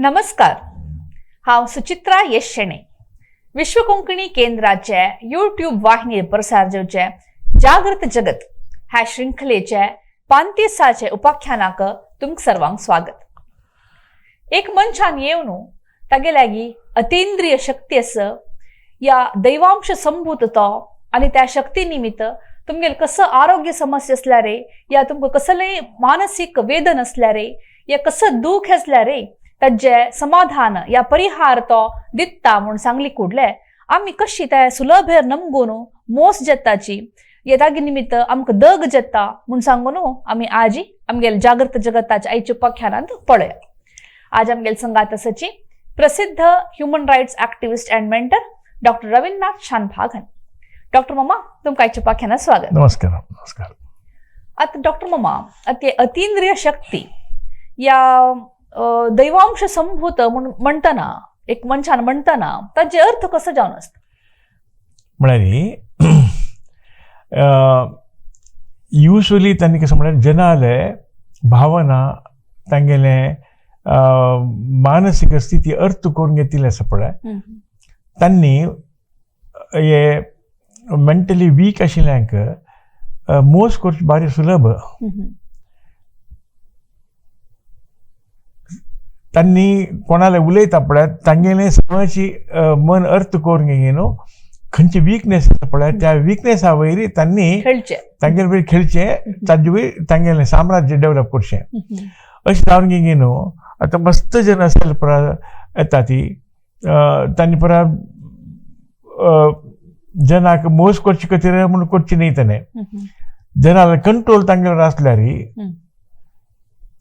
नमस्कार, हांव सुचित्रा यश शेणै. विश्व कोंकणी केंद्राचे यूट्यूब वाहिनीर प्रसार जावचे जागृत जगत ह्या शृंखलेचे 35 उपाख्यानाक तुमकां सर्वांक स्वागत. एक मनशान येवन तागे लागीं अतींद्रिय शक्ती आसा या दैवांश संभूत तो आनी त्या शक्ती निमित्त तुमगेले कसं आरोग्य समस्या आसल्यार या तुमकां कसलेय मानसीक वेदन आसल्यार या कसं दुःख आसल्यार ताजे समाधान या परिहार तो दिता म्हूण सांगली कुडले आमी कशी त्या सुलभेर नमगून मोस जेताची या तागे निमित्त आमकां दग जेता म्हूण सांगून आमी आजी आमगेले जागृत जगताच्या आयच्या उपाख्यानांत पळया. आज आमगेले संगात आसाची प्रसिद्ध human rights activist and mentor doctor Ravindranath Shanbhagan. Doctor मामा, तुमकां आयच्या उपाख्यानात स्वागत. नमस्कार. नमस्कार. आता डॉक्टर मामा, आता अतींद्रिय शक्ती या दैवांश संभूत म्हूण म्हणटना एक मनशान म्हणटना ताजे अर्थ कसो जावन आसता? म्हळ्यार युजली तांणी कसं म्हळ्यार जनाले भावना तांगेले मानसीक स्थिती अर्थ करून घेतिल्ले आसा पळय, तांणी हे मेंटली वीक आशिल्ल्यांक मोस करचें बारी सुलभ. तांणी कोणाले उलयता पळय तांगेले सगळ्याची मन अर्थ करून घेय न्हू, खंयची विकनेस आसा पळय त्या विकनेसा वयर तांणी तांगेले वयर खेळचें, ताजे वयर तांगेलें साम्राज्य डेवलप करचें. अशें जावन घेय न्हू आतां मस्त जन आसले पळय येता ती तांणी परत जनाक मोस करचे खातीर म्हूण करची न्ही, ताणें जनाले कंट्रोल तांगेलो आसल्यार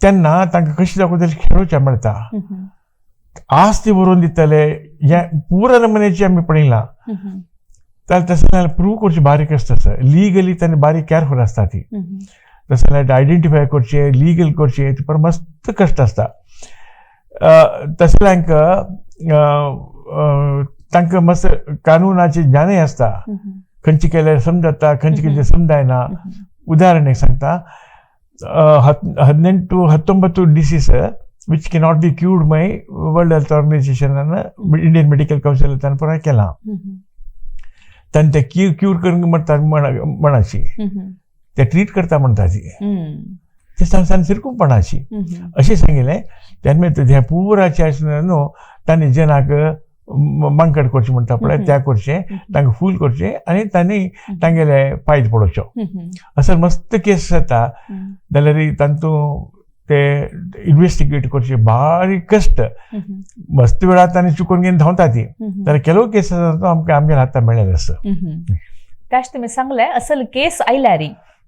तेन्ना तांकां कशें दाखोवता तशें खेळोवचें मेळटा. आज ती बरोवन दितले हें पुरा नमुन्याची आमी पळयलां. जाल्यार तशें जाल्यार प्रूव करचें बारीक आसता सर, लिगली ताणें बारीक कॅरफूल आसता ती. तशें जाल्यार आयडेंटिफाय करचें, लिगल करचें, तें मस्त कश्ट आसता. तशें तांकां तांकां मस्त कानुनाचें ज्ञानय आसता, खंयचें केल्यार समजता, खंयचें केल्यार समजायना. उदाहरण एक सांगता, 18 19 disease which cannot be cured by world health ऑर्गनायझेशनान, Indian medical council ताणें पुराय केलां. ताणें तें क्यूर करूंक म्हणटा म्हणाची, ते ट्रीट करता म्हणटा ती, ते सांग सिरकूमपणाची अशें सांगिल्लें. तेन्ना हें पुराचें आसलें न्हू तांणी जनाक मांकड करचें म्हणटा पळय त्या करचें, तांकां फूल करचें आनी तांणी तांगेले फायदे पळोवच्यो. असो मस्त केस जाता जाल्यार तातूंत ते इन्वेस्टिगेट करचे बारीक कश्ट, मस्त वेळार तांणी चुकून घेवन धांवता ती. जाल्यार ಕೆಲವು केस आमकां आमगेल्या हातां मेळ्ळें आसा. त्याच तुमी सांगलें असल केस आयल्यार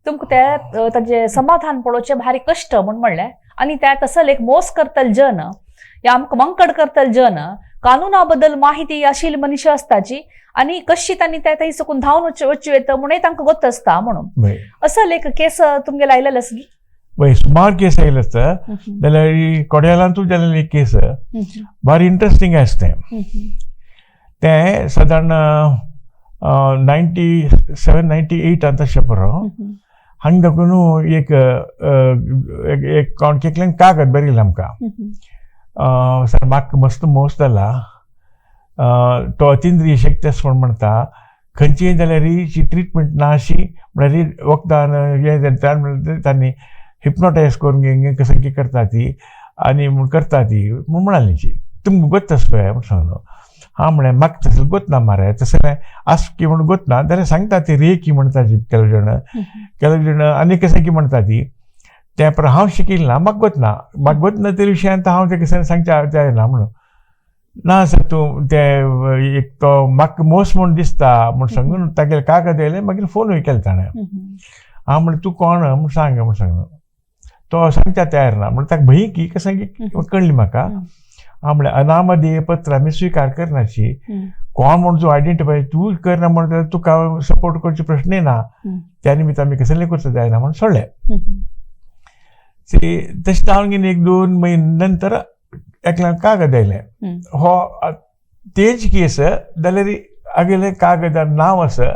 तुमकां ते ताजें समाधान पळोवचें भारी कश्ट म्हूण म्हणलें आनी त्या तसल एक मोस करतल जन या आमकां मंकड करतल जन कानुना बद्दल माहिती आशिल्ली मनीस आसताची आनी कशी तांणी त्या थंय सकून धांवन वच्चें येता म्हणून तांकां गोत आसता म्हणून. असल एक केस तुमगेले आयलेले आसली? वय, सुमार केस आयले आसता. जाल्यार कोड्यालांतूच जालेली एक केस भारी इंट्रस्टींग आसा तें. तें सादारण 97 98 तशें पुरो हांगा दाखोवन एक एक कोण एकल्यान कागद बरयलें आमकां, सर म्हाका मस्त मोस जाला, तो अतींद्रिय शक्ती आसा म्हूण म्हणटा, खंयचीय जाल्यार जी ट्रिटमेंट ना अशी म्हळ्यार वखदान हें तांणी हिप्नोटायज करून घेवन कसं कितें करता ती आनी म्हूण करता ती म्हूण म्हणाली ती. तुमकां गोत आसा पळय म्हूण सांगलो. हां म्हळें म्हाका तसलें गोत ना मरे, तसलें आस की म्हूण गोत ना जाल्यार सांगता ती रेकी म्हणटा ती केलो जाण, केलो जाण आनी कशें की म्हणटा ती तें पर हांव शिकिल्लें ना, म्हाका गोत ना, म्हाका गोत ना ते विशयांत हांव तें कशें सांगचें जायना म्हणून. ना सर तूं तें एक तो म्हाका मोस म्हूण दिसता म्हूण सांगून तागेलें कागद येयलें, मागीर फोनूय केलो ताणें. हांव म्हणलें तूं कोण म्हूण सांग म्हूण सांगलो. तो सांगच्या तयार ना म्हण ताका भंय की कशें की कळ्ळी म्हाका. हांव म्हणलें अनामधेय पत्र आमी स्विकार करनाची, कोण म्हूण तूं आयडेंटिफाय तूं करना म्हण जाल्यार तुका सपोर्ट करचे प्रश्नय ना, त्या निमित्त आमी कसलें करचो जायना म्हूण सोडलें. तशें जावन घेवन 1-2 म्हयने नंतर एकल्यान कागद आयलें, हो तेज केस जाल्यार आगेलें कागदार नांव आसा,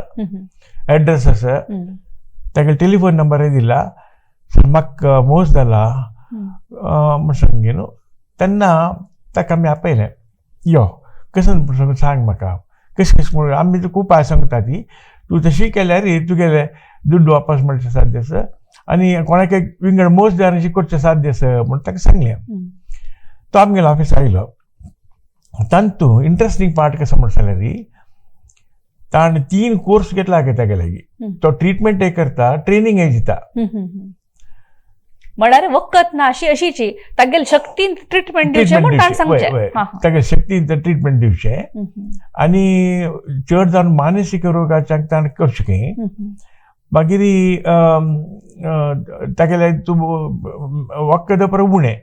एड्रेस आसा, तागेलो टेलिफोन नंबरय दिला. म्हाका मोस जाला म्हूण सांग न्हू. तेन्ना ताका आमी आपयलें, यो कसं सांग म्हाका कशें कशें म्हणून आमी तुका उपाय सांगता ती तूं तशी केल्यार तुगेलें दुड्ड वापस मेळचें साध्य आसा आनी कोणाक विंगड मोस जावन करचें साध्य आसा म्हूण ताका सांगलें. तो आमगेलो ऑफिस आयलो. तांतू इंट्रस्टींग पार्ट कसो म्हणटा जाल्यार ताणें 3 कोर्स घेतला तागे लागीं. तो ट्रिटमेंटय करता, ट्रेनिंगय दिता. म्हळ्यार वखद ना अशी अशीची तागेले शक्तीन ट्रिटमेंट दिवचें म्हूण ताणें सांगचें. तागेले शक्तीन ट्रिटमेंट दिवचें आनी चड जावन मानसीक रोगाच्याक ताणें करचें खंय. मागीर तागेले तूं वखद परत उणें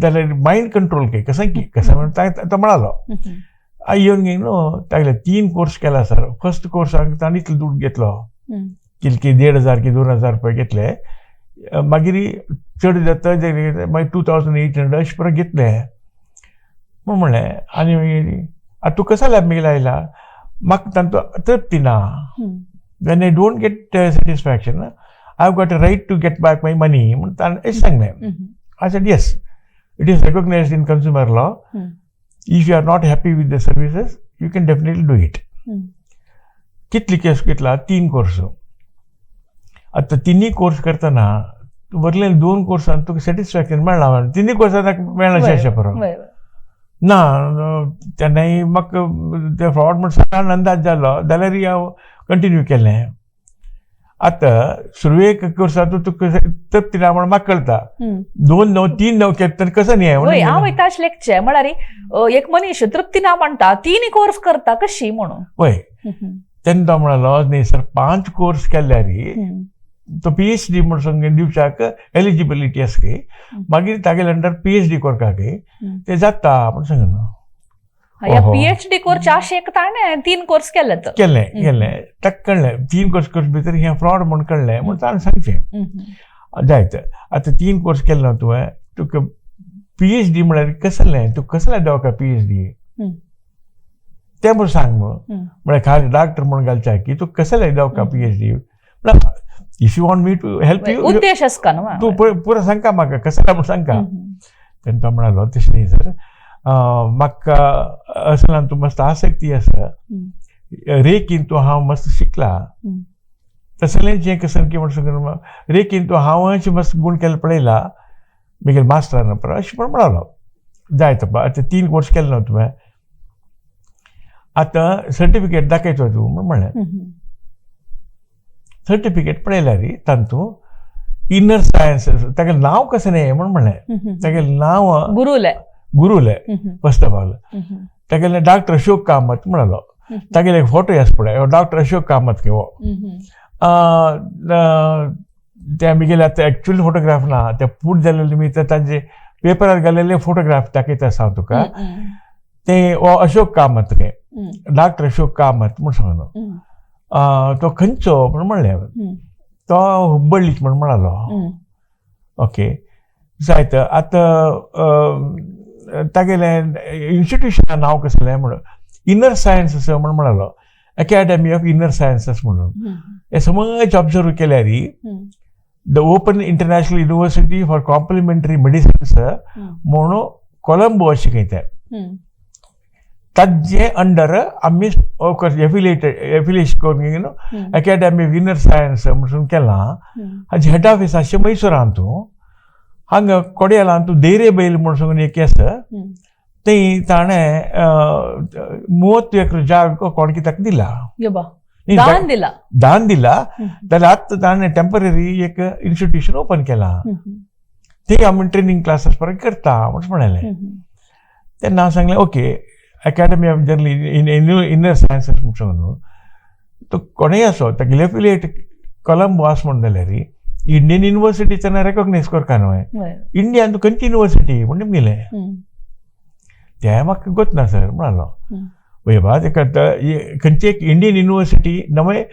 जाल्यार मायंड कंट्रोल खंय कसं कसं म्हण तो म्हणालो. येवन घेवन न्हू तागेले 3 कोर्स केला सर. फर्स्ट कोर्साक ताणें इतलो दुड्ड घेतलो, कितके 1500 की 2000 रुपया घेतले. मागीर चड जाता मागीर 2800 अशें परत घेतले म्हूण म्हणलें. आनी मागीर आतां तूं कसो लॅब आयला म्हाका तांचो तृप्ती ना. When I don't get satisfaction I have got a right to get back my money म्हूण ताणें अशें सांगलें. I said yes, it is recognised in consumer law. If you are not happy with the services you can definitely do it. कितली केस घेतला? 3 course. आतां तिनूय course करतना वरले 2 कोर्सान तुका सॅटिस्फॅक्शन मेळना, तिनूय कोर्सान मेळना अशें परत ना. तेन्नाय म्हाका ते फ्रॉड म्हण सांगून अंदाज जालो जाल्यार हांव कंटिन्यू केलें. आतां सुरवेक कोर्सांत तुका तृप्ती ना म्हण म्हाका कळटा. 2 नव 3 नव केलें कसं न्ही. हांव वयता अशें लेखचें म्हळ्यार एक मनीस तृप्ती ना म्हणटा 3 कोर्स करता कशी म्हणून. वय तेन्ना तो म्हणालो न्ही सर 5 कोर्स केल्यार तो PhD म्हण सांग दिवच्याक एलिजिबिलिटी आसा खंय, मागीर तागेले अंडर PhD करपाक ते जाता म्हण सांग. PhD course आशेक ताणें 3 कोर्स केले केले केले ताका कळ्ळें 3 कोर्स कोर्स भितर हें फ्रॉड म्हूण कळ्ळें म्हूण ताणें सांगचें जायत. आतां 3 कोर्स केले ना तुवें, तुका PhD म्हळ्यार कसलें, तुका कसलें देवका PhD तें म्हूण सांग म्हळ्यार खास डॉक्टर म्हूण घालच्या की तुका कसलें देवका PhD. म्हळ्यार if you want me to help you उद्देश आसता न्हू तूं पुरो सांगता म्हाका कसलें म्हूण सांगता. तेन्ना तो म्हणालो तशें न्ही सर, म्हाका असल्यान तूं मस्त आसक्ती आसा, रेकीन तूं हांव मस्त शिकला तसलें जें कसं की म्हण रेकीन तूं हांव मस्त गूण केलें पळयला मागीर मास्टरान परत अशें म्हण म्हणालो. जायत आतां 3 कोर्स केले न्हू तुवें, आतां सर्टिफिकेट दाखयतो तूं म्हण म्हणलें. सर्टिफिकेट पळयल्यार तातूंत इनर सायन्स तागेलें नांव कसं न्ही म्हण म्हणलें. तागेलें नांव गुरुले गुरुले फर्स्ट ऑफ ऑल. तागेलें डॉक्टर अशोक कामत म्हणालो. तागेले एक फोटो आसा पळय, डॉक्टर अशोक कामत की हो ते आमगेले आतां एक्चुअल फोटोग्राफ ना, ते पूट जाल्ले निमित्त तांचे पेपरार घालेले फोटोग्राफ दाखयता आसा हांव तुका. ते हो अशोक कामत गे, डॉक्टर अशोक कामत म्हूण सांगलो. तो खंयचो म्हूण म्हणलें, तो हुब्बळ्ळीच म्हूण म्हणालो. ओके जायत. आतां तागेलें इन्स्टिट्युशना नांव कसलें म्हणून इनर सायन्स आसा म्हूण म्हणालो, अकॅडमी ऑफ इनर सायन्सीस म्हणून. हे समज ऑब्जर्व केल्यार the open international university for complementary medicines म्हणून कोलंबो अशें खंय तें, ताजे अंडर आमी एफिलिएटेड एफिलिएशन करून अकॅडमी ऑफ इनर सायन्स म्हणून केलां. हाजें हेड ऑफिस आसचें मैसूरांत, हांगा कोडयालांत देरे बैल म्हूण सांगून एक आसा, थंय ताणें 30 एकर जाग कोण कित्याक दिला, दान दिला, दान दिला. जाल्यार आतां ताणें टेंपररी एक इन्स्टिट्यूशन ओपन केलां, थंय आमी ट्रेनींग क्लासीस परत करता म्हूण म्हणलें. तेन्ना हांव सांगलें okay, academy of journal inner sciences म्हूण सांगून तो कोणूय आसो तागेले एफिलिएट कोलंबो आसा म्हूण जाल्यार इंडियन युनिवर्सिटी तेन्ना रेकॉग्नायज करता न्हय, इंडियान खंयची युनिवर्सिटी म्हूण निमगिलें. तें म्हाका गोत ना सर म्हणालो. वय बा तेका खंयची एक इंडियन युनिवर्सिटी नवे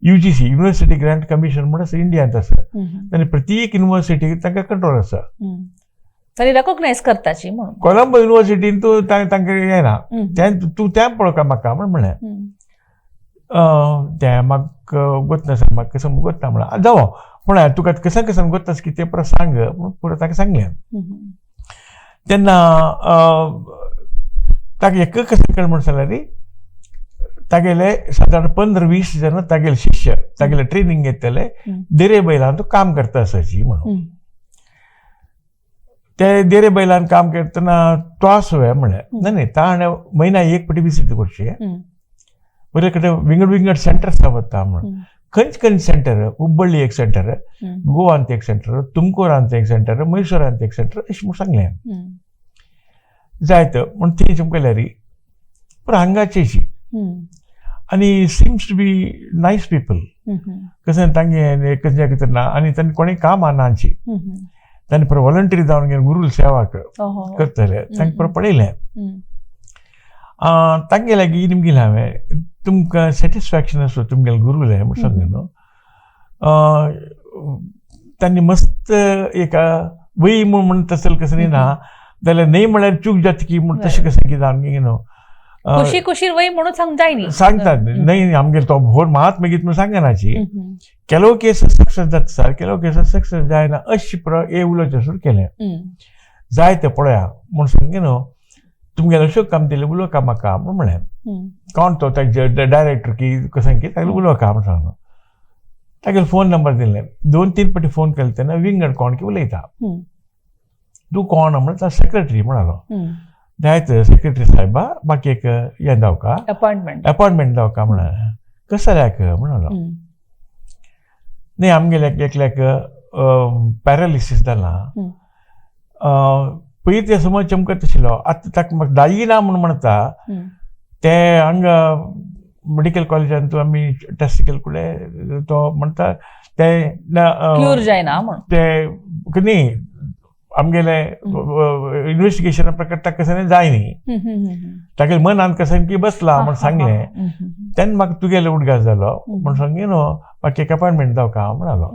UGC university grant commission म्हूण आसा इंडियांत आसा, आनी प्रत्येक युनिवर्सिटीक तांकां कंट्रोल आसा, रेकॉग्नायज करताची म्हणून. कोलंबो युनिवर्सिटीन तूं तांकां येना, तें तूं तें पळोवका म्हाका म्हूण म्हणलें. तें म्हाका गोत ना सर, म्हाका कसं गोत ना म्हणलें. जावं पूण तुका कसं कसं गोत आसा की तें परत सांग म्हूण पुरो ताका सांगलें. तेन्ना ताका एक कशें कळ्ळें म्हण सांगल्यार तागेले सादारण 15-20 जण तागेले शिष्य तागेले ट्रेनिंग घेतले देरे बैलान तो काम करता आसाची म्हणून. ते देरे बैलान काम करतना तो आसो म्हणलें न्हय न्हय ताणें म्हयन्या एक पटी विजीट करची बरे कडेन विंगड विंगड सेंटर्स वता म्हणून. खंयच खंयच सेंटर, हुब्बळ्ळी एक सेंटर, गोवांत एक सेंटर, तुमकूरांत एक सेंटर, मैसूरांत एक सेंटर अशें म्हूण सांगलें. जायत म्हूण ती चमकल्यार पूण हांगाची आनी seems to be nice people कशें तांगे कशें कितें ना आनी तांणी कोणी काम नाची तांणी पर वॉलंटियर जावन घेवन गुरूल सेवा करतले तांकां पर पळयलें. तांगे लागीं निमगेलें हांवें तुमकां सॅटिस्फॅक्शन आसो तुमगेले गुरूले म्हूण सांगलें न्हू. तांणी मस्त एक वय म्हूण म्हणटा तसलें कसं ना जाल्यार न्हय म्हळ्यार चूक जाता की म्हूण तशें कशें कितें आमगे न्हू खुशी खुशीर वय म्हणून सांग जाय न्ही सांगतात न्हय आमगेर तो भोर मात मागीर म्हूण सांगनाची. ಕೆಲವು केसीस सक्सेस जाता सर, ಕೆಲವು केसीस सक्सेस जायना अशें हे उलोवचें सुरू केलें. जाय तें पळया म्हूण सांगे न्हू तुमगेले अशोक कामतीले उलोवका म्हाका म्हूण म्हणलें. कोण तो ताजे डायरेक्टर की कशें की तागेले उलोवका म्हूण सांगलो. तागेले फोन नंबर दिले, 2-3 पटी फोन केले तेन्ना विंगड कोण की उलयता. तूं कोण म्हणल्यार सेक्रेटरी म्हणालो. जायत सेक्रेटरी साहेबा म्हाका एक हें दावका अपॉयंटमेंट अपॉयंटमेंट दावका म्हणलें. कसल्याक म्हणालो. न्ही आमगेल्या एकल्याक पॅरालिसीस जाला, पयलीं ते समज चमकत आशिल्लो, आतां ताका म्हाका दायी ना म्हूण म्हणटा. ते हांगा मेडिकल कॉलेजान तूं आमी टेस्ट केले कडेन तो म्हणटा ते क्यूर जायना म्हूण ते न्ही आमगेले इन्वेस्टिगेशना प्रकार ताका कशें जाय न्ही तागेले मनान कशें की बसला म्हूण सांगलें. तेन्ना म्हाका तुगेले उडगास जालो म्हूण सांगे न्हू म्हाका एक अपॉयंटमेंट दावका म्हणालो.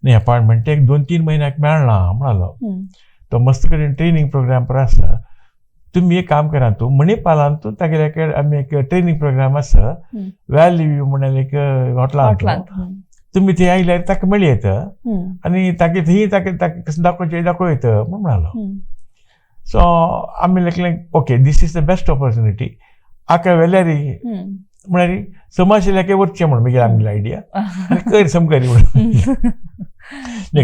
न्ही अपॉयंटमेंट एक 2-3 म्हयन्याक मेळना म्हणालो. तो मस्त कडेन ट्रेनींग प्रोग्राम पर आसा, तुमी एक काम करा तूं मणिपालान तूं तागेले आमी एक ट्रेनींग प्रोग्राम आसा व्हॅली व्यू म्हणून एक हॉटेलांत, तुमी थंय आयल्यार ताका मेळयत आनी तागे थंय ताका ताका कशें दाखोवचें दाखोवं म्हूण म्हणालो. सो आमी लेखलें okay this is the best opportunity आका वेल्यारी म्हळ्यार समाज लेखे वचचें म्हूण मागीर आमगेली आयडिया आनी कर समकरी म्हणून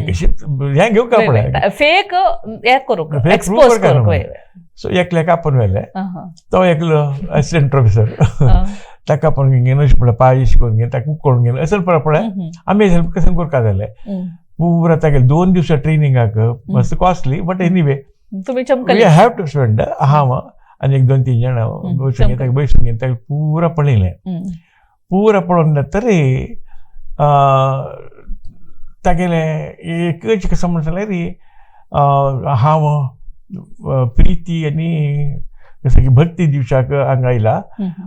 कशी हें घेवंक पळय फेक हें करूंक एक्सपोज करूंक. सो एकल्याक आपोवन व्हेलें, तो एकलो असिस्टंट प्रोफेसर ताका आपोवन घेवन अशें पळय पांय अशें करून घेवन ताका उकळून घेवन अशें पळय पळय आमी अशें कशें करता जालें पुरा तागेले 2 दिवसा ट्रेनिंगाक मस्त कॉस्टली बट एनीवे तुमी we have to spend. हांव आनी एक 2-3 जाणां बसून घेवन ताका बसून घेवन ताका पुरा पळयलें. पुरा पळोवन जातरी तागेलें एकच कशें म्हण सांगल्यार हांव प्रिती आनी जसं की भक्ती दिवच्याक हांगा आयला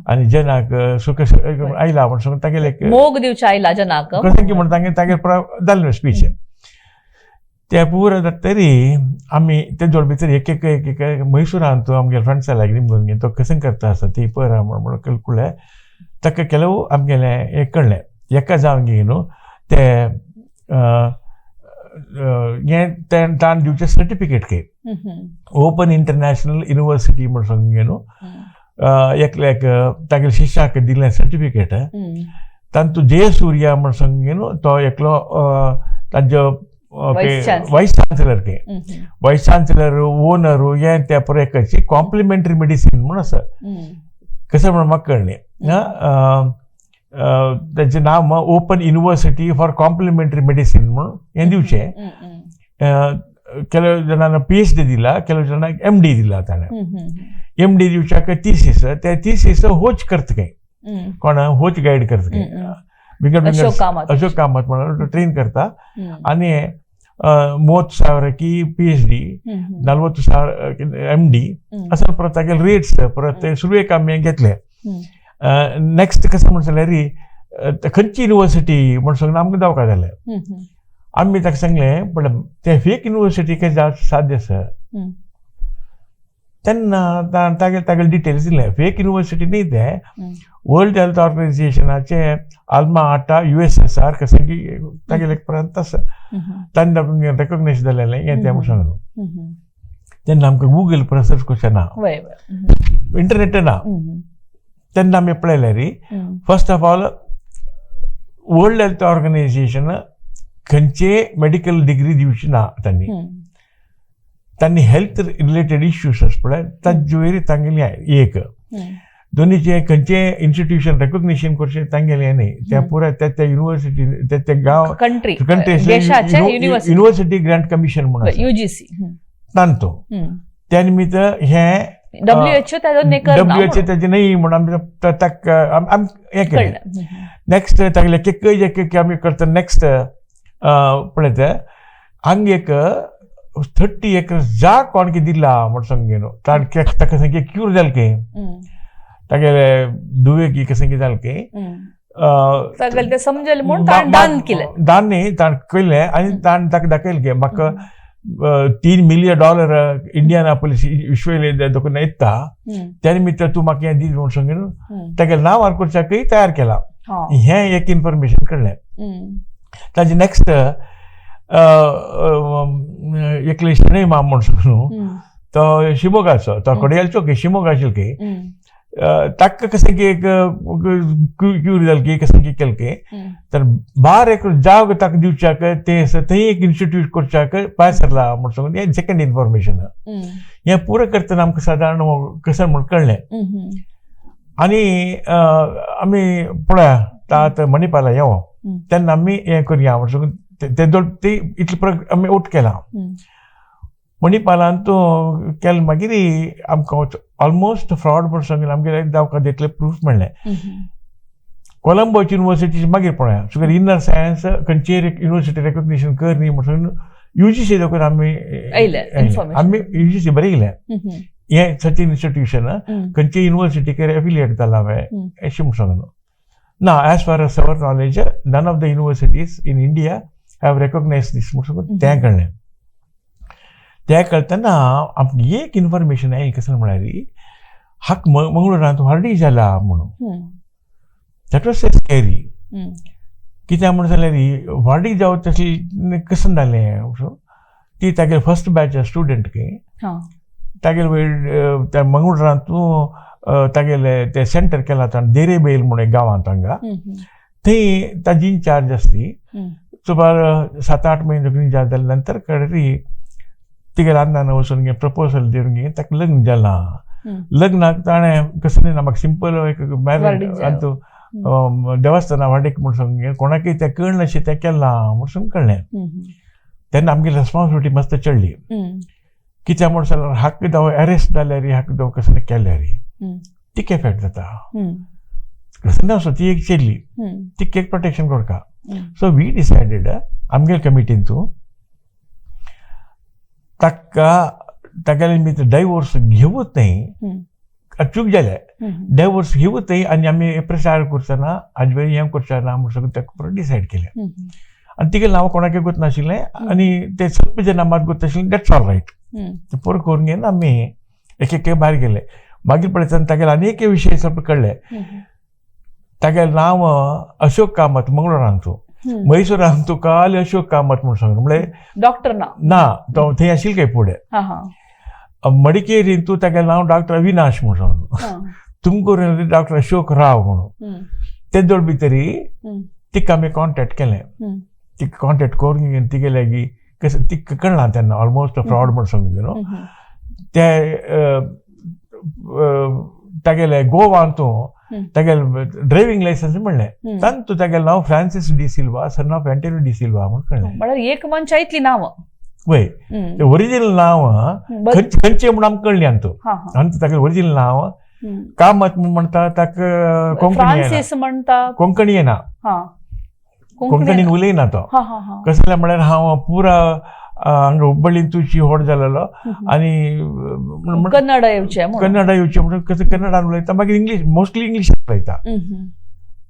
आनी जनाक सुख आयला म्हण सांगून तागेले एक मोग दिवच्या आयला जनाक कशें की म्हण तांगे तागेर पुरा जालें स्पीच. ते पुरा जातरी आमी ते जोड भितर एक एक एक एक मैसुरांत आमगेले फ्रेंड्सा लागीं निमगून घेवन तो कशें करता आसा ती पळय म्हण कळ्ळें. ताका ಕೆಲವು आमगेलें हें कळ्ळें एका जावन घे न्हू ते हें तें ताण दिवचें certificate K open international university म्हण सांगून न्हू एकल्याक तागेले शिष्याक दिलें सर्टिफिकेट. तातूंत जयसूर्या म्हण सांगून न्हू तो एकलो ताजो वायस चान्सलर के वायस चान्सलर ओनर हें त्या पळय एकची कॉम्प्लिमेंटरी मेडिसीन म्हूण आसा कशें म्हण म्हाका कळ्ळें. ताचें नांव open university for complementary medicine म्हणून हें दिवचें. ಕೆಲವು जणांना PhD दिला, ಕೆಲವು जणांक MD दिला ताणें. MD दिवच्याक थिसीस, ते थिसीस होच करता खंय कोण होच गायड करता खंय विंगड विंगड अशोक कामत म्हणून तो ट्रेन करता. आनी 30,000 की PhD, 40,000 MD असं परत तागेले रेट्स परत ते सुरवेक आमी घेतले. नेक्स्ट कशें म्हण जाल्यार खंयची युनिवर्सिटी म्हण सांगून आमकां दावका जालें. आमी ताका सांगलें पण ते फेक युनिवर्सिटी काय साध्य आसा. तेन्ना तागेले तागेले डिटेल्स दिले. फेक युनिवर्सिटी न्ही तें, वर्ल्ड हेल्थ ऑर्गनायझेशनाचे आल्मा आटा USSR कशें की तागेले एक प्रांत आसा तांणी रेकॉग्नायज जालेलें हें तें म्हूण सांगलो. तेन्ना आमकां गुगल पर सर्च करचें ना, इंटरनेट ना. तेन्ना आमी पळयल्यार first of all World Health Organization खंयचे मेडिकल डिग्री दिवची ना तांणी. तांणी हेल्थ रिलेटेड इश्यूज आसा पळय ताजे वयर तांगेली एक दोनीचे खंयचे इन्स्टिट्यूशन रेकग्निशन करचें तांगेलें न्ही, त्या पुराय त्या त्या युनिवर्सिटी त्या त्या गांव कंट्री कंट्री देशाच्या युनिव्हर्सिटी युनिव्हर्सिटी ग्रँट कमिशन म्हणून आसा. युजीसी. तांतो त्या निमित्त हे WHO ताजो नेकर ना. डब्ल्यू एच ताजें न्ही म्हणून आमी ताका आमी हें केलें. कळ्ळें. नेक्स्ट तागेले केकय एक आमी करता. नेक्स्ट पळयता हांगा एक 30 एकर्स जाग कोणके दिला म्हण सांग न्हू, ताका सामकें क्यूर जालें की तागेले दुयें की कशें कितें जालें की सगळें ते समजलें म्हूण ताणें दान केलें. दान न्ही, ताणें केलें आनी ताणें ताका दाखयलें की म्हाका $3 मिलियन इंडियानापोलीस विश्व दोकून येता, त्या निमित्त तूं म्हाका हें दी म्हूण सांग न्हू, तागेलें नांव करच्याकय तयार केलां. हें एक इन्फॉर्मेशन कळ्ळें. ताजे नेक्स्ट एकले शणै माम म्हूण सांग न्हू, तो शिमोगाचो, तो कडेलचो की शिमोगाचो की ताका कशें की एक क्यूर जालें की कशें की केलें की तर बार एक जाग ताका दिवच्याक तें थंय एक इन्स्टिट्यूट करच्याक भायर सरला म्हूण सांगून हें सेकंड इन्फॉर्मेशन. हें पुरो करतना आमकां सादारण कशें म्हूण कळ्ळें. आनी आमी पळया आतां मणिपाला येवो तेन्ना आमी हें करया म्हूण सांगून ते दोन ते इतले परत आमी ओट केला. मणिपालान तो केलें मागीर आमकां ऑलमोस्ट फ्रॉड म्हूण सांगलें आमगेले दावका तितलें प्रूफ मेळ्ळें. कोलंबोची युनिवर्सिटी मागीर पळया सुगर इनर सायन्स खंयचीय युनिवर्सिटी रेकग्निशन कर न्ही म्हूण सांगून युजीसी दाखोवन आमी आमी युजीसी बरयलें हें सच इन्स्टिट्यूशन खंयचे युनिवर्सिटीक एफिलिएट जाला हांवें अशें म्हूण सांगून ना. As far as our knowledge, none of the universities in India have recognise this म्हूण सांगून तें कळ्ळें. तें कळटना आमकां एक इन्फॉर्मेशन आयली कशें म्हळ्यार हाक मंगळुरांत व्हार्डी जाला म्हणून. That was a scary. कित्याक म्हण जाल्यार व्हार्डी जावं तसली कशें जालें, ती तागेले फर्स्ट बॅच स्टुडंट की तागेले वयर त्या मंगळुरांतू तागेले ते सेंटर केलां ताणें देरे बेल म्हूण एक गांवांत हांगा, थंय ताजी इन्चार्ज आसली. सुमार 7-8 म्हयने इन्चार्ज जाले नंतर कळ्ळें तिगेल्या अन्नान वचून गे प्रपोजल दिवन गे ताका लग्न जालां. लग्नाक ताणें कसलें ना म्हाका सिंपल एक मॅरेज आनी देवस्थाना वाडीक म्हूण सांग कोणाकय तें कळनाशें तें केलां म्हूण सांग कळ्ळें. तेन्ना आमगेली रेस्पॉन्सिबिलिटी मस्त चडली. कित्याक म्हूण जाल्यार हाक दाव अरेस्ट जाल्यार हाक दाव कसलें केल्यार तिका एफेक्ट जाता. कसलें ना ती एक चेडली तिका एक प्रोटेक्शन करता. सो we decided आमगेले कमिटीन तूं ताका तागेले निमित्त डायवोर्स घेवूच न्ही, चूक जालें, डायवोर्स घेवूच न्ही आनी आमी प्रचार करचो ना आज वेळ हें करचो ना म्हूण सगळें ताका डिसायड केलें. आनी तिगेलें नांव कोणाकय गोत नाशिल्लें आनी ते सप्पेचें नांव मात गोत आशिल्लें. That's all right. तें पुरो करून घेवन आमी एक एक भायर गेले. मागीर पळयतना तागेले आनी एक विशय ಸ್ವಲ್ಪ कळ्ळे. तागेलें नांव अशोक कामत मंगळुरांतू, म्हैसूरांतू काल अशोक कामत म्हूण सांगून म्हळ्यार डॉक्टर ना ना तो थंय आशिल्ले काय फुडें मडिकेरींतू तागेलें नांव डॉक्टर अविनाश म्हूण सांगून, तुमकूर डॉक्टर अशोक राव म्हणून. ते दोळ भितरी तिका आमी कॉन्टेक्ट केलें. तिका कॉन्टेक्ट करून तिगे लागीं कशें तिका कळना तेन्ना ऑलमोस्ट फ्रॉड म्हूण सांगून न्हू. ते तागेले गोवांतू तागेले ड्रायव्हिंग लायसन्स म्हणलें तांतू तागेलें नांव Francis D'Silva son of Antonio D'Silva म्हूण कळ्ळें. म्हळ्यार एक मनशा इतली नांव वय ओरिजिनल नांव खंयचें म्हूण आमकां कळ्ळें अंतू अंतू तागेलें ओरिजिनल नांव कामत म्हणटा ताका कोंकणी म्हणटा, कोंकणी येना, कोंकणीन उलयना तो. कसलें म्हळ्यार हांव पुरा हांगा हुब्बळींतूची व्हड जालेलो आनी कन्नडा येवचें, कन्नडा येवचें म्हणून कसं कन्नडान उलयता, मागीर इंग्लीश मोस्टली इंग्लीश उलयता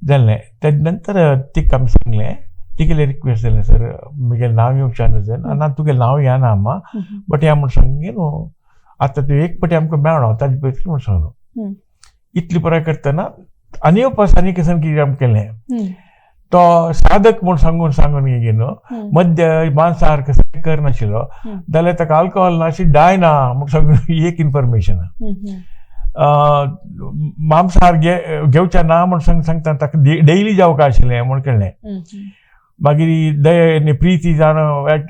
जालें. तेजे नंतर तिका आमी सांगलें, तिगेलें रिक्वेस्ट जालें सर म्हगेलें नांव येवचें न्हू आनी तुगेलें नांव येना आमा बट ह्या म्हूण सांग न्हू आतां तूं एक पटी आमकां मेळ्ळो ताजे पयलीं म्हूण सांगलो. इतली पुराय करतना आनी पास आनी कशें कितें आमी केलें. तो साधक म्हूण सांगून सांगून घेवन मद्य मांसाहार कसो करनाशिल्लो जाल्यार ताका अल्कोहोल ना अशी डाय ना म्हूण सांगून एक इन्फॉर्मेशन, मांसाहार घेवच्या ना म्हूण सांगता ताका डेली जावका आशिल्लें म्हूण कळ्ळें. मागीर दया आनी प्रिती जाण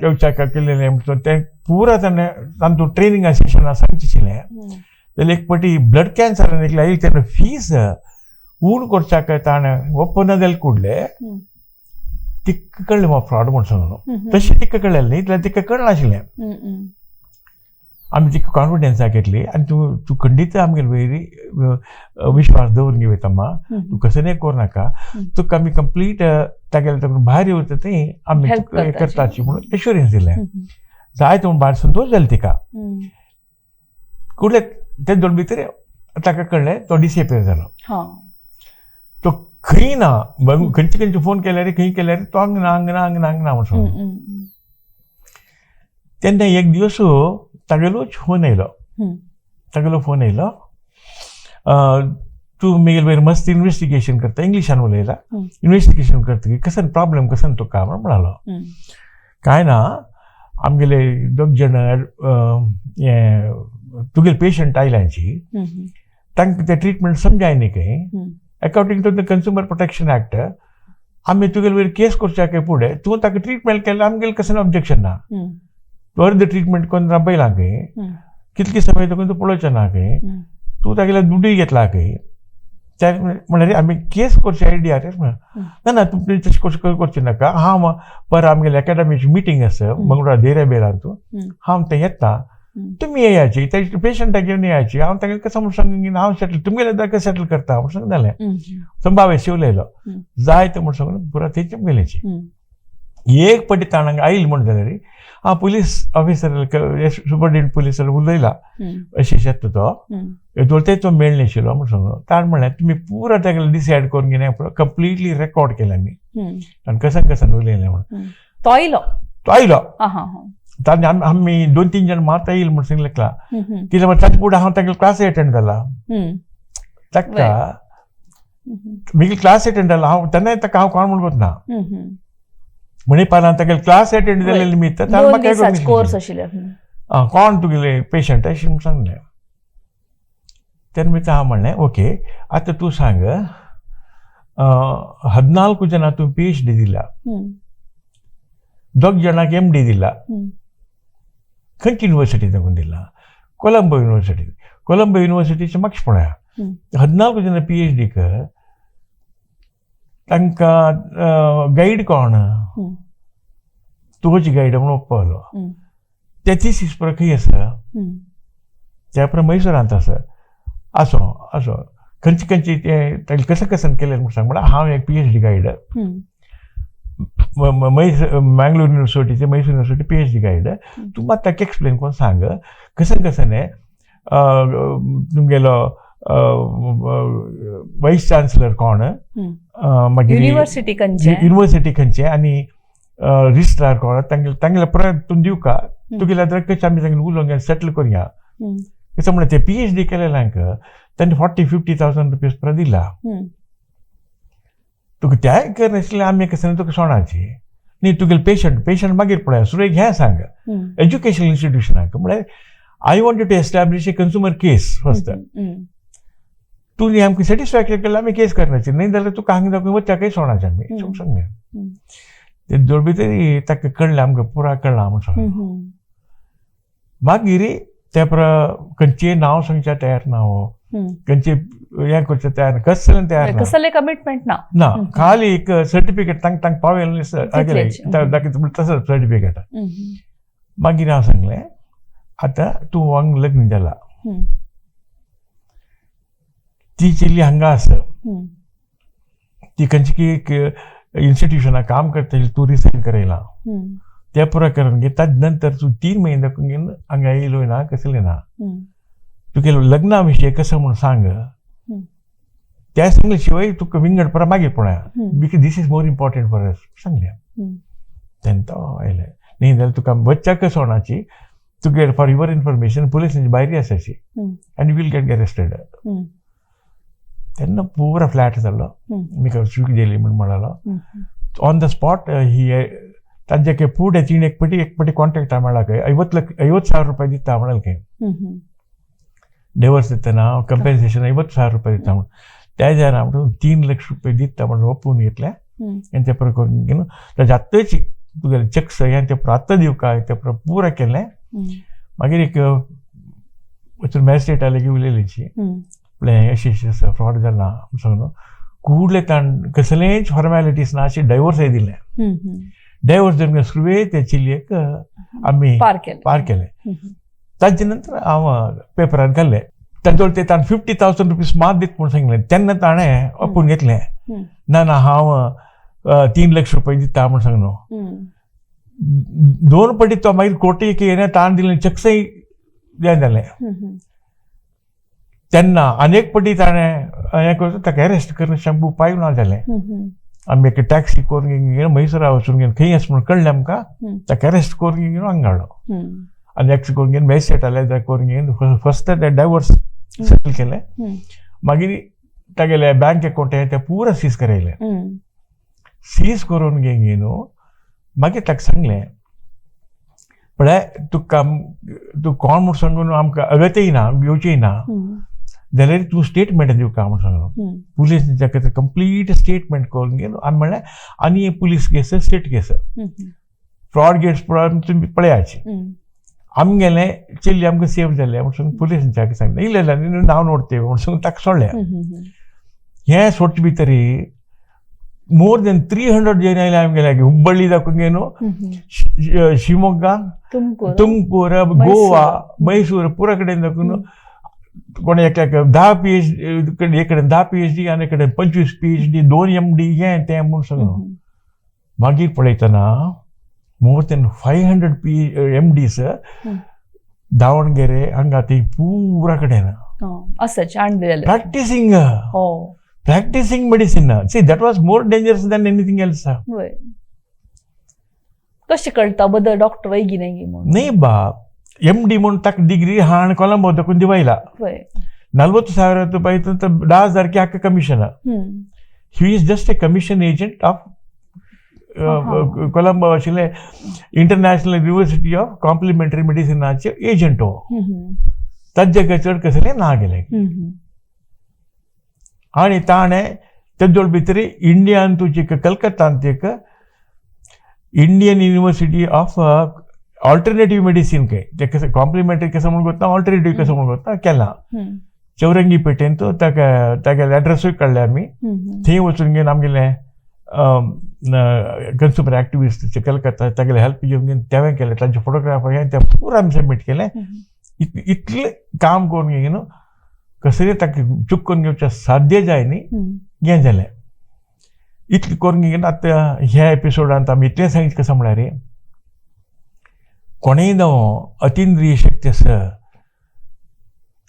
येवच्याक केल्लें म्हूण तें पुरा ताणें तांतूं ट्रेनिंग सेशनां सांगचें आशिल्लें. जाल्यार एक पटी ब्लड कॅन्सरान एकलें आयलें तेन्ना फीस ऊण करच्याक ताणें ओपन जालें कुडलें तिका कळ्ळें म्हाका फ्रॉड म्हूण सांगून. तशें तिका कळ्ळें न्ही जाल्यार तिका कळनाशिल्लें. आमी तिका कॉन्फिडन्साक घेतली आनी तूं तूं खंडीत आमगेले वयर विश्वास दवरून घेवता मा, तूं कसलें करूं नाका, तुका आमी कंप्लीट तागेले तातूंत भायर येवता थंय आमी करताची म्हणून एश्युरन्स दिलें. जायते म्हूण भायर संतोश जालो तिका. कुडले ते दोन भितर ताका कळ्ळें तो डिसएपियर जालो. तो खंय ना, खंयचे खंयचे फोन केल्यार खंय केल्यार तो हांगा ना हांगा ना हांगा ना हांगा ना म्हूण सांगलो. तेन्ना एक दिवस तागेलोच फोन येयलो, तागेलो फोन येयलो, तूं मेगेले वयर मस्त इन्वेस्टिगेशन करता, इंग्लिशान उलयला, इन्वेस्टिगेशन करता कसन प्रॉब्लम कसन तुका म्हूण म्हणालो. कांय ना, आमगेले दोग जाण हें तुगेले पेशंट आयल्यांची तांकां ते ट्रिटमेंट समजाय न्ही खंय, according to the consumer protection act आमी तुगेले वयर केस करच्या फुडें तूं ताका ट्रिटमेंट केल्यार आमगेलें कसलें ऑब्जेक्शन ना, तूं अर्द ट्रिटमेंट करून राबयला खंय, कितले समय तुका तूं पळोवचें ना खंय, तूं तागेले दुडूय घेतला खंय, त्या म्हणल्यार आमी केस करचे आयडिया ना ना तूं तशें करचें नाका, हांव पर आमगेले एकाडमीची मिटींग आसा मंगळूरा देरेबेरान, तूं हांव थंय येता, तुमी येयाची ते पेशंटाक घेवन येयाची, हांव तांकां कसो म्हूण सांगून हांव सेटल तुमगेले ताका सेटल करता म्हूण सांग जालें. संभावे शिवलयलो जाय तें म्हूण सांगून पुरा थंयचे गेल्याची. एक पटी ताणांक आयल म्हूण जाल्यार हांव पुलीस ऑफिसर सुपरिटेंडंट पुलीस उलयला अशें शेत तो ते तो मेळ्ळे आशिल्लो म्हूण सांगलो. ताणें म्हणलें तुमी पुरा तागेले डिसायड करून घेवन कंप्लिटली रेकॉर्ड केलें आमी आनी कशें कशें उलयलें म्हूण. तो आयलो, तो आयलो ताणें आमी 2-3 जाण मात येयल म्हूण सांगलें कितें म्हण ताचे फुडें हांव तागेले क्लास एटेंड जाला, ताका मागीर क्लास एटेंड जाला हांव तेन्नाय ताका हांव कोण म्हूण ना म्हणपालान तागेले क्लास एटेंड जाल्ले निमित्त म्हाका कोण तुगेले पेशंट अशें म्हूण सांगलें. तेन्ना मित्र हांव म्हणलें ओके आतां तूं सांग, 14 जाणां तूं PhD दिला, 2 जाणांक MD दिला, खंयची युनिवर्सिटी दाखोवन दिला? कोलंबो युनिवर्सिटी. कोलंबो युनिवर्सिटीचे मातशें पळया, 14 जाणां PhD कर, तांकां गायड कोण? तुजी गायड म्हणून पळयलो ते थिसीस पर खंय आसा? त्या पर मैसुरांत आसा. आसो आसो खंयचे खंयचे ते ताणें कशें कशें केलें म्हूण सांग. म्हळ्यार हांव एक PhD guide, Mangalore युनिवर्सिटीचे मैसूर युनिवर्सिटी PhD guide, तूं मात ताका एक्सप्लेन करून सांग कशें कशें न्ही तुमगेलो वायस चान्सलर कोण, मागीर युनिवर्सिटी खंयचे, युनिवर्सिटी खंयचे आनी रजिस्ट्रार कोण, तांगेले तांगेले परत तूं दिवका, तुगेल्या कशें आमी तांगेले उलोवंक सेटल करुया. कसं म्हणल्यार ते PhD केलेल्यांक तांणी 40-50,000 रुपीज परत दिला, तुका त्याय करनाशिल्लें आमी कशें तुका सोणाची न्ही. तुगेले पेशंट पेशंट मागीर पळय सुरवेक हें सांग एज्युकेशनल इन्स्टिट्युशनाक म्हळ्यार I want to establish a consumer case first. तूं आमकां सॅटिस्फॅक्शन केल्यार आमी केस करनाची, न्ही जाल्यार तुका हांगा दाखोवन वचच्याकय सोणाचें आमी सांगलें. ते जोड भितर ताका कळ्ळें आमकां पुरा कळ्ळां म्हूण सांगलें. मागीर ते पर खंयचें नांव सांगच्या तयार ना हो, खंयचे हें करचें तयार ना, कसलें तयार ना, कसलें कमिटमेंट ना ना, खाली एक सर्टिफिकेट तांकां तांकां पावयलें तसो सर्टिफिकेट. मागीर हांव सांगलें आतां तूं हांगा लग्न जाला, ती चेली हांगा आसा, ती खंयची एक इन्स्टिट्युशनाक काम करतली, तूं रिसायन करयला त्या पुरा करून घे, ताजे नंतर तूं 3 म्हयने दाखोवन घेवन हांगा येयलो ना कसलें ना, तुगेलो लग्ना विशय कसो म्हूण सांग, त्या सांगले शिवाय तुका विंगड परा मागीर पळया, because this is more important for us सांगलें. तेन्ना तो आयलें न्ही जाल्यार तुका बच्चाक सोणाची तुगेर फॉर your information पुलिसांची भायरी आसाची आनी will get arrested. तेन्ना पुरा फ्लॅट जालो, म्हाका चूक जाली म्हूण म्हणालो. ಆನ್ the spot ಈ ತಾಂಜಕ್ಕೆ ಪೂಡೆ ತೀಣೆ एक ಪಟಿ एक ಪಟಿ ಕಾಂಟ್ಯಾಕ್ಟ್ ಮಾಡಕ್ಕೆ 50 ಲಕ್ಷ 50,000 ರೂಪಾಯಿ ದಿತ್ತ ಮಾಡಲ್ಕೆ. ಹ್ಮ್ ಹ್ಮ್ ಡೈವರ್ಸ್ दितना कंपेन्सेशन 50,000 रुपये दिता म्हणून त्या जाण म्हणून 3 लक्ष रुपये दिता म्हणून ओपून घेतले. आनी ते प्रकार करून घेवन ताजे आत्ताच तुगेले चेक्स हें ते आत्तां दिवका ते पुरा केलें. मागीर एक वचून मॅजिस्ट्रेटा लागीं उलयली. म्हणलें अशें अशें आसा, फ्रॉड जाला सांगून कुडले ताण कसलेंच फॉर्मेलिटीज ना अशें डायवोर्सय दिलें. हम्म हम्म डायवोर्स दिवन सुरवे ते चलयेक आमी पार केलें. पार केलें. हम्म. ताजे नंतर हांव पेपरान घाल्लें तांजोळ ते ताणें 50,000 रुपीज मात दीत म्हूण सांगलें तेन्ना ताणें ओपून घेतलें. ना ना, हांव 3 लक्ष रुपये दिता म्हूण सांगलो. दोन पटी तो मागीर कोर्टी येणे ताण दिलें, चेक्सय हें जालें. हम्म हम्म. तेन्ना अनेक पटी ताणें हें करून ताका अरेस्ट करून शंभू उपाय ना जालें. हम्म हम्म. आमी एक टॅक्सी करून घेवन म्हैसूरा वचून घेवन खंय आसा म्हूण कळ्ळें आमकां. ताका अरेस्ट करून घेवन हांगा हाडलो. आनी एक्स करून घेवन मॅजिस्ट्रेटाले करून घेवन फर्स्ट ते डायवर्स सेटल केलें. मागीर तागेले बँक अकाउंट हें तें पुरा सीज करयलें. सीज करून घेवन न्हू मागीर ताका सांगलें, पळय तुका तूं कोण म्हूण सांगून आमकां अगत्यय ना घेवचीय ना जाल्यार तूं स्टेटमेंट दिवका म्हूण सांगलो. पुलीस ताका कंप्लीट स्टेटमेंट करून घेवन आमी म्हणलें आनी पुलीस केस स्टेट केस फ्रॉड केस पळोवन तुमी पळयाची. आमगेलें चेल्ली आमकां सेफ जालें म्हूण सांगून पुलीस ताका सांगलें, ಇಲ್ಲ ಇಲ್ಲ ನೀನು ನಾವು ನೋಡ್ತೇವೆ म्हूण सांगून ताका सोडलें. हम्म हम्म. हें सोडचे भितरी मोर दॅन 300 जन आयले आमगेले हुब्बಳ್ಳಿ दाखोवन हम्म हम्म. शिवमोग्गा, तुमकूर, तुमकूर, गोवा, मैसूर पुरा कडेन दाखोवन कोण एकल्याक 10 पी एच एक कडेन 10 पीएचडी आनी एक कडेन 25 पीएचडी, 2 एमडी हें तें म्हूण सांगलो. मागीर पळयतना more than 500 P MDs Davanagere हांगा ती पुरा कडेन असंच आणलेलं प्रॅक्टिसिंग हो practicing medicine. See, that was more dangerous than anything else. वय, कशें कळटा बदल डॉक्टर वैगी नाही म्हणून? नाही बा, एम डी म्हणून ताका डिग्री हा आणि कोलंबो दाखवून दिवायला. 40,000 ರೂಪಾಯಿ 10,000 ಹಾಕ commission. He is just a commission agent of Colombo आशिल्ले इंटरनॅशनल युनिव्हर्सिटी ऑफ कॉम्प्लिमेंटरी मेडिसिनाचे एजंट हो. हम्म, हम्म. ताजे चड कसले ना गेले. हम्म, हम्म. आणि ताणें तेदोळ भितर इंडियान तुजी कलकत्तांत एक Indian university of alternative medicine काय ते कसं कॉम्प्लिमेंटरी कसं म्हणून गोता, ऑल्टरनेटिव्ह कसं म्हणून गोता केला. चौरंगी पेटेंत ताका तागेले एड्रेसूय काडले आमी. हम्म, हम्म. थंय वचून घेवन आमगेले कन्स्युमर एक्टिविस्ट कलकत्ता तागेले हेल्प घेवन घेवन तेवें केलें. तांचे फोटोग्राफर हें तें पुरा आमी सबमीट केलें. इतलें काम करून घेवन कसरी ताका चूक करून घेवचें साध्य जाय न्ही. हें जालें इतलें करून घेवन आतां ह्या एपिसोडांत आमी इतलें सांगितलें कसो म्हळ्यार कोणेय जावं अतिंद्रिय शक्ती आसा.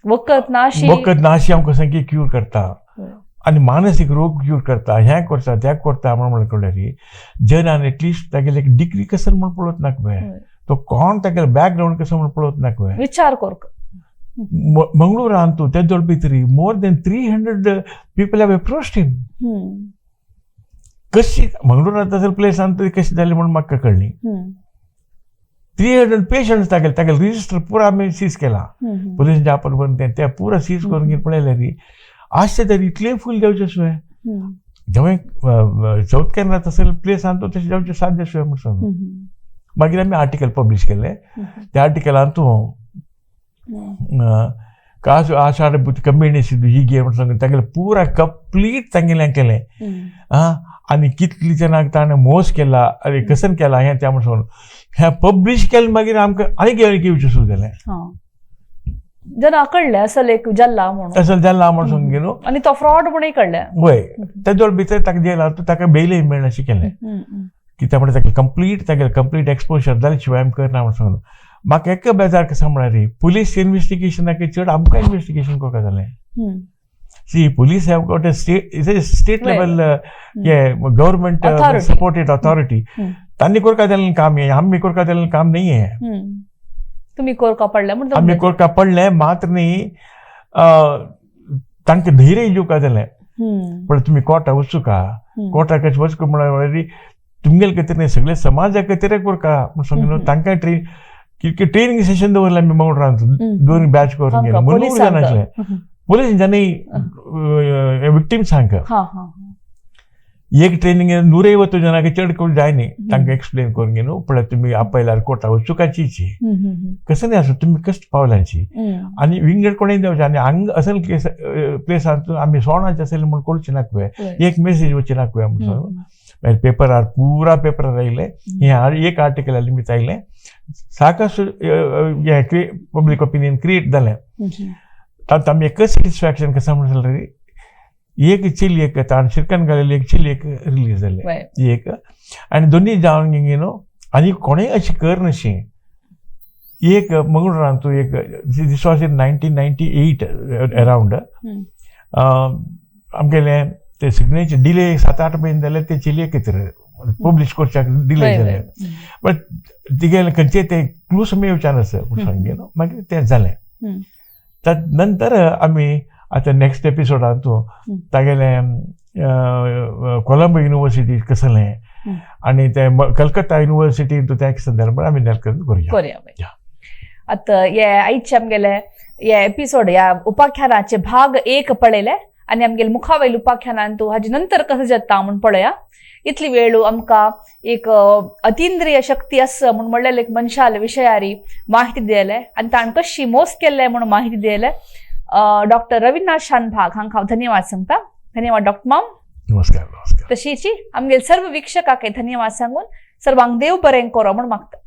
वखद नाशी. वखद नाशी आमकां सामकी क्यूर करता आनी मानसीक रोग क्यूर करता, हें करता तें करता म्हण म्हणलें कळ्ळें जनान एटलिस्ट तागेले एक डिग्री कसो म्हण पळोवप नाका पळय. तो कोण तागेलो बॅकग्रावंड कसो म्हण पळोवप नाका पळय. विचार करक. मंगळूरांत तेदोळ भितरी more than 300 people have approached him. कशी मंगळूरांत असेल प्लेस आनी कशी जाली म्हण म्हाका कळ्ळी. 300 पेशंट्स तागेले तागेले रिजिस्टर पुरा आमी सीज केला. हम्म. पुलीस आपण बंद ते ते पुरा सीज करून घेवन पळयलें री आसचे तर इतलें फूल जावचें सुवें. जेव्हा साऊथ कॅनरा तसं प्लेस आहा तो तशें जावचें साध्य सुवें म्हूण सांगू. हम्म. मागीर आमी आर्टिकल पब्लीश केलें. त्या आर्टिकलान तूं कासु आषाढ बुद्ध कम्युनिस्ट हೀಗೆ म्हूण सांगून तागेलें पुरा कंप्लीट तांगेलें केलें. आं आनी कितली जाणांक ताणें मोस केला आनी कसन केला हें तें म्हूण सांगून हें पब्लीश केलें. मागीर आमकां आनीक येवचें सुरू जालें. जना कळ्ळें असल एक जल्ला म्हणून. तसो जाला म्हूण सांगून न्हू. आनी तो फ्रॉड म्हणून कळ्ळें. वय, तेदोळ भितर ताका जेलां ताका बेलय मेळना अशें केलें. कित्याक म्हणल्यार तागेलें कंप्लीट तागेलें कंप्लीट एक्सपोजर जालें शिवाय आमी करना म्हूण सांगून म्हाका एक बेजार कसो म्हळ्यार पुलीस इन्वेस्टिगेशनाक चड आमकां इन्वेस्टिगेशन करपाक जालें. See, police have got a state, it's a state level government Authority. Supported authority. तांणी करपा जालें काम हें आमी करपा जालें काम न्ही हें. तुमी कोरका पडले म्हणून. आमी करपा पडलें मात्र न्ही, तांकां धैर्य दिवपा जालें. पण तुमी कोर्टा वचूका, कोर्टा कशें वचूंक म्हळ्यार तुमगेले खातीर न्ही, सगळे समाजा खातीर कोरका म्हूण सांगून तांकां ट्रेन कितके ट्रेनिंग सेशन दवरलें आमी मंगळूरांत. दोन बॅच करून गेले 300 पोलिसांक. जाण आसले, पोलीस जाणी विक्टिम्सांक. हा हा एक ट्रेनिंग 150 जणांक चड करून जायनी. तांकां एक्सप्लेन करून घेवन पळय, तुमी आपयल्यार कोर्टा वचुकाचीची कसं नाही असं तुम्ही कष्ट पावलांची आनी विंगड कोणें देवचें आनी हांग असल केस प्लेसांत आमी सोणाचे असेल म्हूण कळचें नाका, एक मेसेज वचचे नाका म्हूण सांगून मागीर पेपरार, पुरा पेपरार आयलें हें. एक आर्टिकल निमित्त आयलें, साकच हें पब्लीक ओपिनियन क्रिएट जालें. तातूंत आमी एकच सॅटिस्फॅक्शन कसं म्हण जालें, एक चेली एक ताण शिरकन घालेली एक चेली एक रिलीज जालें एक. आनी दोनी जावन न्हू आनी कोणेय अशें कर नशी. एक मंगळूरांत एक, this was in 1998 around, आमगेलें ते सिग्नेचर डिले 7-8 म्हयने जाले, ते चेलये खातीर पब्लीश करच्याक डिले जालें. बट तिगेले खंयचे ते क्लूस मेळचे आसा म्हूण सांगले न्हू, मागीर तें जालें. तद नंतर आमी आतां नेक्स्ट एपिसोडांत तागेलें कोलंबो युनिवर्सिटी कसलें आनी ते कलकत्ता युनिवर्सिटी तें संदर्भात आमी नेक्स्ट करुया. करूया. या. आतां हे आयचे आमगेले हे एपिसोड, ह्या उपाख्यानाचे भाग एक पळयले आनी आमगेले मुखावयले उपाख्यानान तूं हाजे नंतर कसं जाता म्हूण पळया. इतली वेळ आमकां एक अतिंद्रिय शक्ती आसा म्हूण म्हणलेले एक मनशाले विशयारी माहिती दिले आनी ताणें कशी मोस केल्ले म्हूण माहिती दिले, डॉक्टर रविनाथ शानभाग हांकां हांव धन्यवाद सांगता. धन्यवाद डॉक्टर माम. नमस्कार, नमस्कार. तशीच आमगेले सर्व वीक्षकाक धन्यवाद सांगून सर्वांक देव बरें करो म्हूण मागता.